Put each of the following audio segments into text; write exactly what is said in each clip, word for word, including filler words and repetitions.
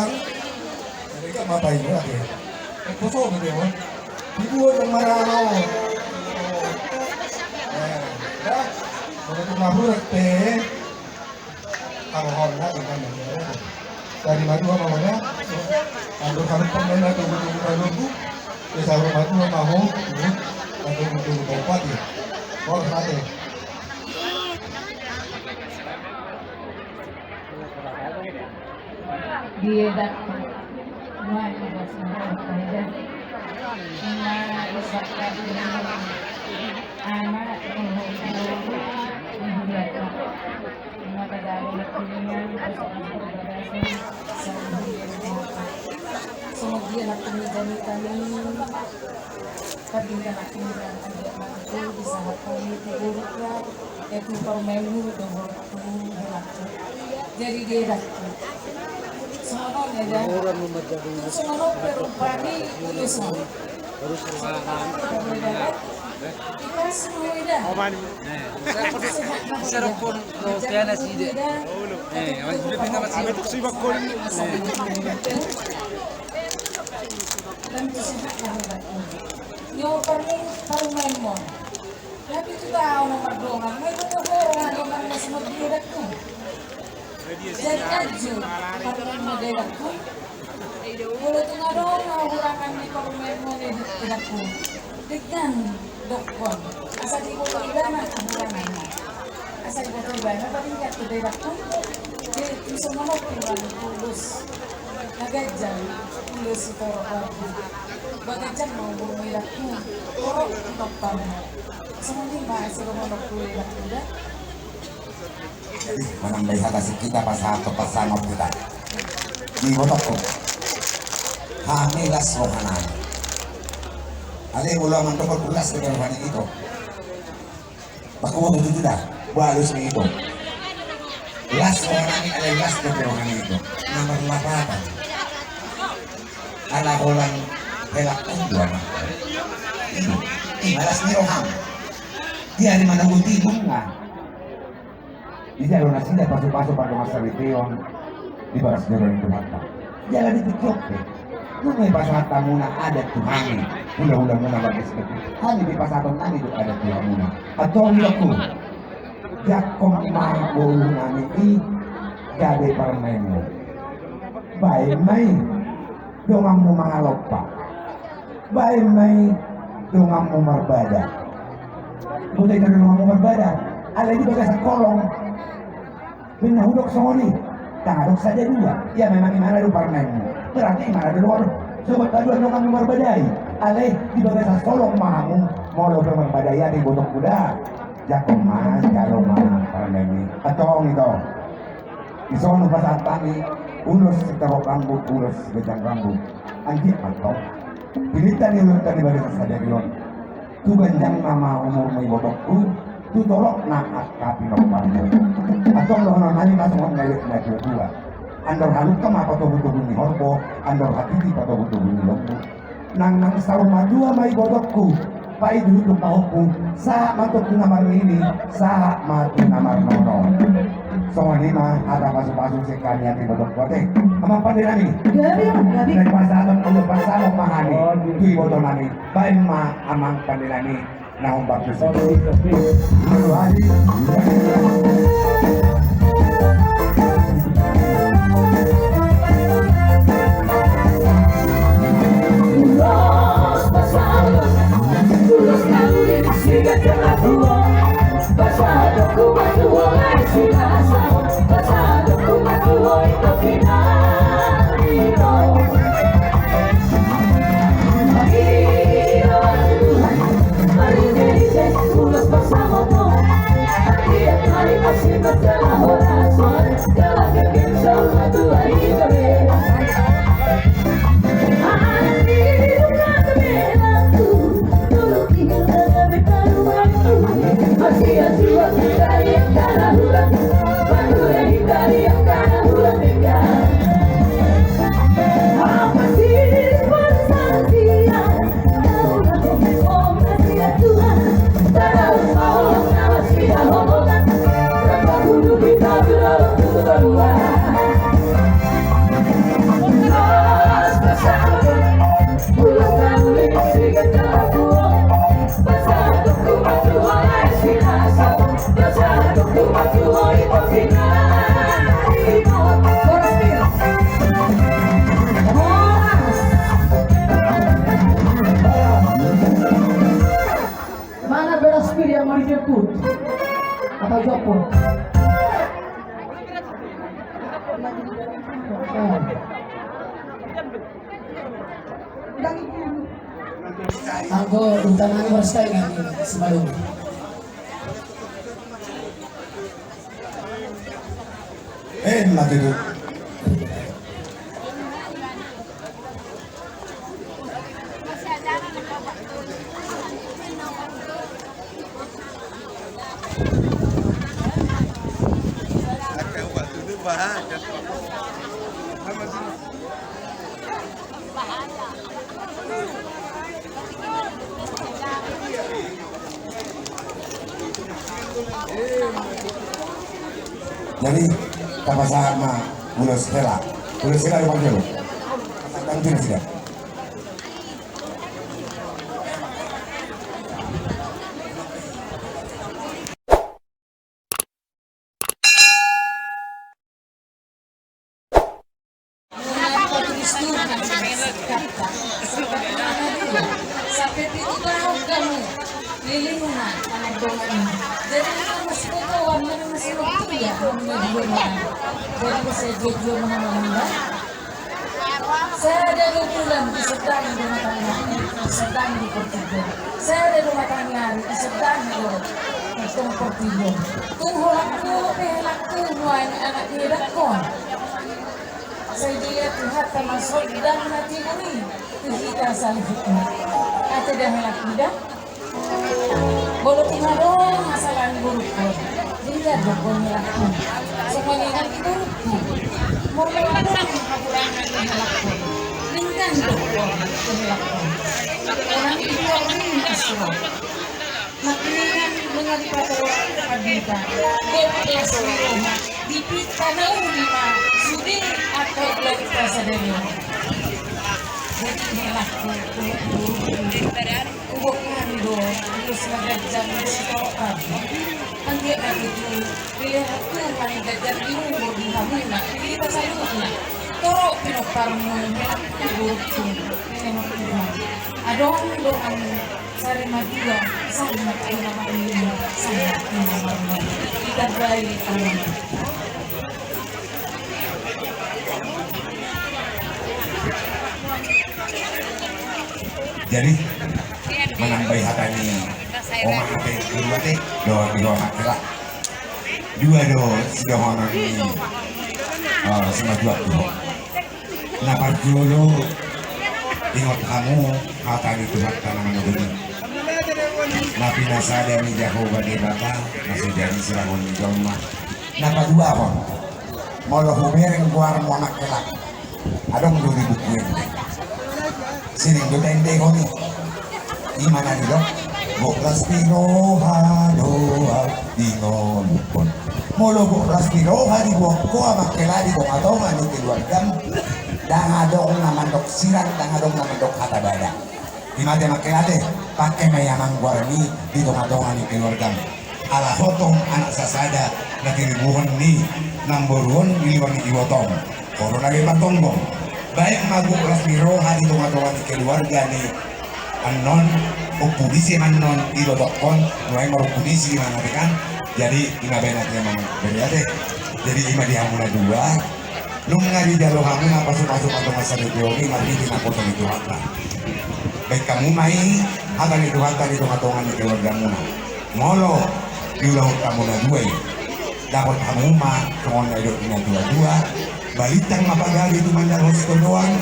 Jadi kan apa ini lagi? Eh, kosong gitu ya, Bang. Ibu udah marah mau. Eh, ya. Kalau itu mabur teh. Kalau hormat dengan dari madu apa mana? Kalau kalau pemain atau betul-betul itu, ya, kalau madu apa mau, ya, atau betul-betul kuat ya. Hormat ya. Di edak. Nuaeng ma bos na paida. Ima isakka di anak, nuhur di boru, nuhur di anak. Ima tadalo na kuningan, bos na bagasan, saluhut di anak. Songon dia na kuningan tani. Tapi kan aku bilang tidak mampu bisa haponi tu burka, ya tu permenu tu burka tu burka. Jadi dia datang. Sono ya dah. Sono perupani urusan. Kita semua dah. Sehat pun kau kena sih deh. Eh, awak sudah pindah masih. Tentu sehat lah. Nyo parmaen, parmaen mo. Tapi tu tau na mardongan, mai tu tau na dongan na semua dia dakku. Jadi aju parmaen mo dia dakku. Molo tu na dongan hurangan ni parmaen mo dia dakku. Dengan dokkon. Asa di molo ibana hurangan. Asa di molo ibana paling dia tu dia dakku. Dia bisa molo hurangan tulus. Na ganjang, ulos sitorop lagu. Ba ganjang ma umurmu ilakku, torop tu tompam. Songon i ma sirohononku ilakku da. Jadi manang dai hata si hita pasahat tu pasangon hita. Di botokku. Hami las rohanami. Ale ulang mandokon ulas dengan rohani ito. Baku boto tutu da, balus ni ito. Las rohanami, ale las dope rohani ito. Na marlapatan. Ala holan helak on dua na. I, i ma las ni roham. Di ari manogot i nunga dijalo nasida pasupasu pardongan saripeon. Di bagas joro ni Tuhanta. Jala di tingki on pe. Nunga dipasahat hamuna adat tu hami. Hulahulamuna marges pe. Hami pe pasahatonnami do adat tu hamuna. Antong ilakku. Jangkon ma boru nami i gabe parmaenmu. Baen ma i donganmu mangalompa. Baen ma i donganmu marbada. Boto i do donganmu marbada. Alai di bagasan holong. Bena hudok songon i. Tang adong sadia dua. Ia memang imana do parmaenmu. Berarti imana do dongan. Sogot paduan donganmu marbada i. Alai di bagasan holong ma hamu. Molo pe marbada i ate botokku da. Jangkon ma, jalo ma parmaenmi. Antong ito. Dison hupasahat hami ulos sitorop rambut, ulos siganjang rambut. Anggiat ma antong pinillit ni ulos tadi bagi sasadari on. Tu ganjang nama umurmu ibotokku, tu torop na angka pinomparmu. Antong dohononnami ma songon na didok na tuatua. Andor halumpang ma patogutogu ni horbo, andor hatiti patogutogu ni lombu. Nang nang saur matua ma ibotokku, paiduiduhon pahompu, sahat ma tu na marnini, sahat ma tu na marnono. Songon i ma hata pasupasu sian hami ate ibotokku ate. Amang pande nami. Gabe, gabe. Nang pasahaton ulos pasahaton ma hami tu iboto nami. Baen ma amang pande nami. Na hombar tu sini. Anggo utamana boras tai nang simalungun. Eh, mati tu. Jadi, tapasahat ma ulos hela. Ulos hela di Pangkelo. Pasahat ma tu nasida. Sampe pitu taon hamu lelengna anak dongan i. Jadi, hamu masikotoan, hamu masikotoan, hamu na dua dongan. Jadi, masa dua-dua ma hamu. Sada do bulan disendangi do matangari, disendangi do portibi. Sada do matangari, disendangi do portibi. Tung holangku, pe holangku, nuaeng anak ni edangkon. Sai dilean Tuhanta ma sondang na timur i tu hita saluhutna. Ate da, holangku da. Molo tung adong masalah ni borungkon, denggan do ho ni holangku. Songon i nang di borungku. Molo adong hahurangan ni holangku, denggan do ho ni holangku. Unang di borungkon. Mangkiringan nunga dipatoru pandita. Gok las ni roha, dipinta na uli ma sude angka ulaonta sadari on. Jadi, holangku, holangku, holangku. Gok nami do ulos na ganjang di sitaokan. Anggiat ma tutu dilehon Tuhan ganjang ni umur di hamuna, di hita saluhutna. Torop pinomparmu, holangku, holangku, dilehon Tuhan. Adong do hamu sarimatua, sahat tu na marnini, sahat tu na marnini. Ditambai Amanta. Jadi, manambai hata ni omak ate, guru ate, dohot, dohot Mangkela. Dua do sidohonon ni, eh, simatua tu ho. Na parjolo, ingot hamu hata ni Tuhanta na manogot i, na pinasada ni Jahowa Debata na so jadi sirangon ni jolma. Na paduahon, molo hubereng goarmu Mangkela, adong do di buku ende. Sering do taendehon i. Ima na didok, gok las ni roha do au di ngolungkon. Molo gok las ni roha diboan ho Mangkela di tongatonga ni keluargam, ndang adong na mandok sirang, ndang adong na mandok hata badan. Ima ate Mangkela ate, pake ma i amang goarmi di tongatonga ni keluargam. Ala hotong anak sasada na tiribuhon ni namboru on di liwan ni ibotong. Ho do na gabe martonggong. Baen ma gok las ni roha di tongatonga ni keluarga ni annon, ompu disi ma annon, ibotokkon, nuaeng marompu disi ma ate kan. Jadi, ima baen ate amang bere ate. Jadi, ima di hamu na dua, nunga dijalo hamuna pasupasu ma dongan saripeon i marhite naposo ni Tuhanta. Baen hamu ma i hata ni Tuhanta di tongatonga ni keluargamuna. Molo diulahon hamu na dua i, dapot hamu ma songon na nidok ni natuatua, balintang ma pagabe tumandangkon sitodoan,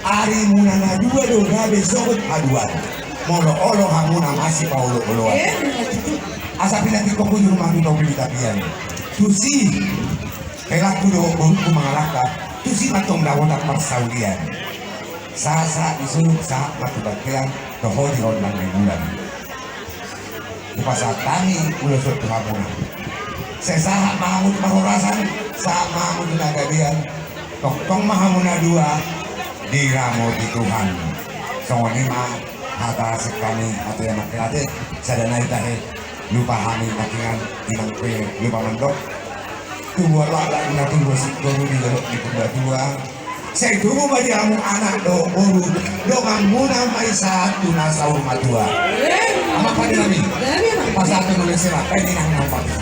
arimuna na dua do gabe sogot haduan. Molo olo hamuna masipaolooloan. Asa pinantikhon hujur ma tu topi ni tapian. Tusi, helangku dohot borungku mangalangka, tusi ma antong dapotan parsaulian. Sahat-sahat ni suhut, sahat ma tu bontean, toho di rondang ni bulan. Hupasahat hami ulos on tu hamuna. Sai sahat ma hamu tu parhorasan, sahat ma hamu tu na gabean, tongtong ma hamu na dua diramoti Tuhan. Songon i ma hata sian hami, ate amang ate, sada nai tahe, lupa hami nangkiningan, inang pe lupa mandok. Tubuan laklak na tubu singkoru di dolok ni tua-tua. Sai tubu ma di hamu anak dohot boru, donganmuna ma i sahat tu na saur matua. Amang pande nami, pasahat ma ulos hela, baen inang na opat i.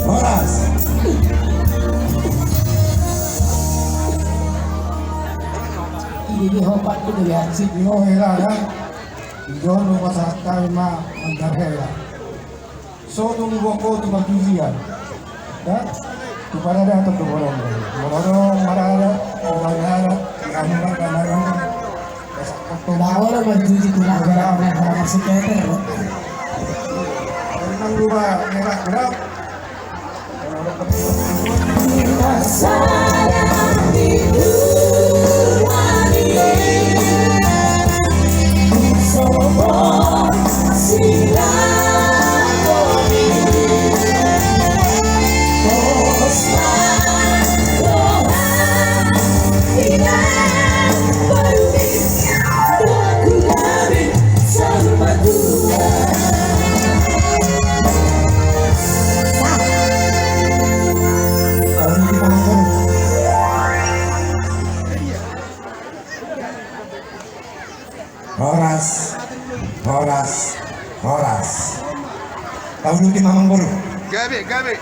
Horas. Ini di hopat tu dia. Sik yo hela ya. Ijon lu masalah kami ma antar hela. So tu lu boko tu batu dia. Ya. Tu pada ada tu borong. Borong marada, borong marada. Kami marada. Laolo mancuci tulang, gara-gara supporter. Memang lupa merah gerak. Horas, horas, horas. Tahu dulu tim Amang Boru. Gabe, gabe.